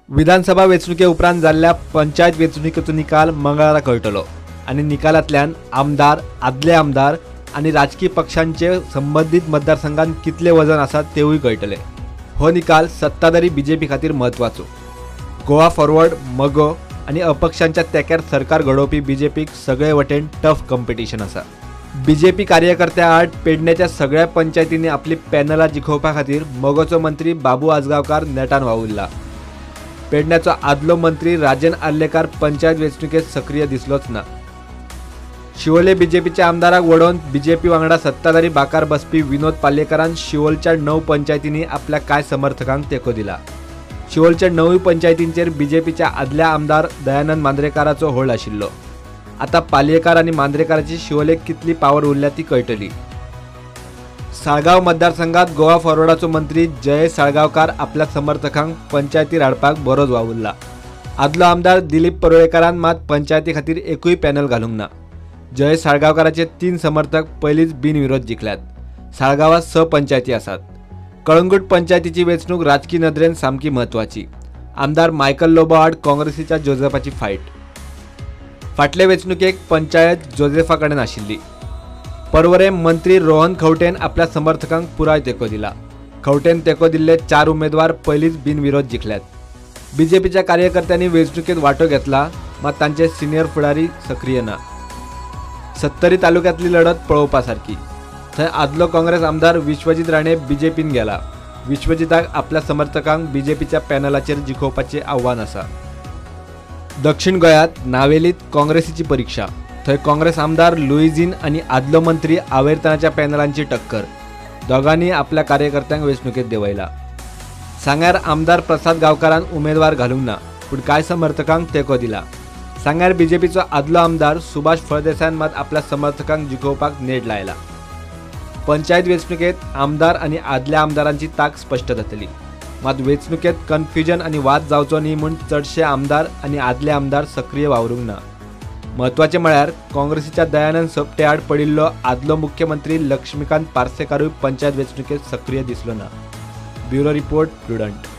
विधानसभा वेंचणुके उपरांत जाल्ल्या पंचायत वेंचणुकेचो निकाल मंगळारा कळटलो आनी निकालांतल्यान आमदार, आदले आमदार आनी राजकी पक्षांचे संबंदीत मतदारसंघात कितले वजन आसा तेवूय कळटले. हो निकाल सत्ताधारी बीजेपी खातीर म्हत्वाचो. गोवा फॉरवर्ड, मगो आनी अपक्षांच्या तेक्यार सरकार घडोवपी बीजेपीक सगळे वटेन टफ कॉम्पिटिशन आसा. बीजेपी कार्यकर्त्या आड पेडण्याच्या सगळ्या पंचायतींनी आपली पॅनलां जिखोवपा खातीर मगोचो मंत्री बाबू आजगांवकार नेटान वावुरला. पेडण्याचो आदलो मंत्री राजन आर्लेकार पंचायत वेंचणुकेत सक्रीय दिसलोच ना. शिवोले बीजेपीच्या आमदाराक वडोवन बीजेपी वांगडा सत्ताधारी बाकार बसपी विनोद पालयेकारान शिवोलच्या 9 पंचायतींनी आपल्या कांय समर्थकांक तेंको दिला. शिवोलच्या 9 पंचायतींचेर बीजेपीच्या आदल्या आमदार दयानंद मांद्रेकाराचो होल्ड आशिल्लो. आता पालयेकार आनी मांद्रेकाराची शिवोलेक कितली पावर उरल्या ती कळटली. साळगांव मतदारसंघात गोवा फॉरवर्डाचो मंत्री जयेश साळगांवकार आपल्या समर्थकांक पंचायतीर हाडपाक बरोच वावुरला. आदलो आमदार दिलीप परुळेकारान मात पंचायती खातीर एकूय पॅनल घालूंक ना. जयेश साळगांवकाराचे 3 समर्थक पयलींच बिनविरोध जिखल्यात. साळगांवात 6 पंचायती आसात. कळंगूट पंचायतीची वेंचणूक राजकी नदरेन सामकी म्हत्वाची. आमदार मायकल लोबो आड काँग्रेसीच्या जोसेफाची फायट. फाटले वेंचणुकेक पंचायत जोसेफा कडेन आशिल्ली. परवरे मंत्री रोहन खंवटेन आपल्या समर्थकांक पुराय तेंको दिला. खंवटेन तेंको दिल्ले 4 उमेदवार पयलींच बिनविरोध जिखल्यात. बीजेपीच्या कार्यकर्त्यांनी वेंचणुकेत वांटो घेतला, मात तांचे सिनियर फुडारी सक्रीय ना. सत्तरी तालुक्यांतली लढत पळोवपा सारकी. थंय आदलो काँग्रेस आमदार विश्वजीत राणे बीजेपीन गेला. विश्वजीताक आपल्या समर्थकांक बीजेपीच्या पॅनलाचेर जिखोवपाचें आव्हान आसा. दक्षिण गोंयांत नावेलीत काँग्रेसीची परिक्षा. थंय काँग्रेस आमदार लुईझीन आनी आदलो मंत्री आवेर्तनाच्या पॅनलांची टक्कर. दोगांनी आपल्या कार्यकर्त्यांक वेंचणुकेत देंवयला. सांग्यार आमदार प्रसाद गांवकारान उमेदवार घालूंक ना, पूण कांय समर्थकांक तेंको दिला. सांग्यार बीजेपीचो आदलो आमदार सुभाष फळदेसायान मात आपल्या समर्थकांक जिखोवपाक नेट लायला. पंचायत वेंचणुकेत आमदार आनी आदल्या आमदारांची तांक स्पश्ट जातली. मात वेंचणुकेत कन्फ्युजन आनी वाद जावचो न्ही म्हूण चडशे आमदार आनी आदले आमदार सक्रीय वावरूंक ना. म्हत्वाचें म्हळ्यार काँग्रेसीच्या दयानंद सोपटे आड पडिल्लो आदलो मुख्यमंत्री लक्ष्मीकांत पार्सेकारूय पंचायत वेंचणुकेत सक्रीय दिसलो ना. Bureau report, Prudent.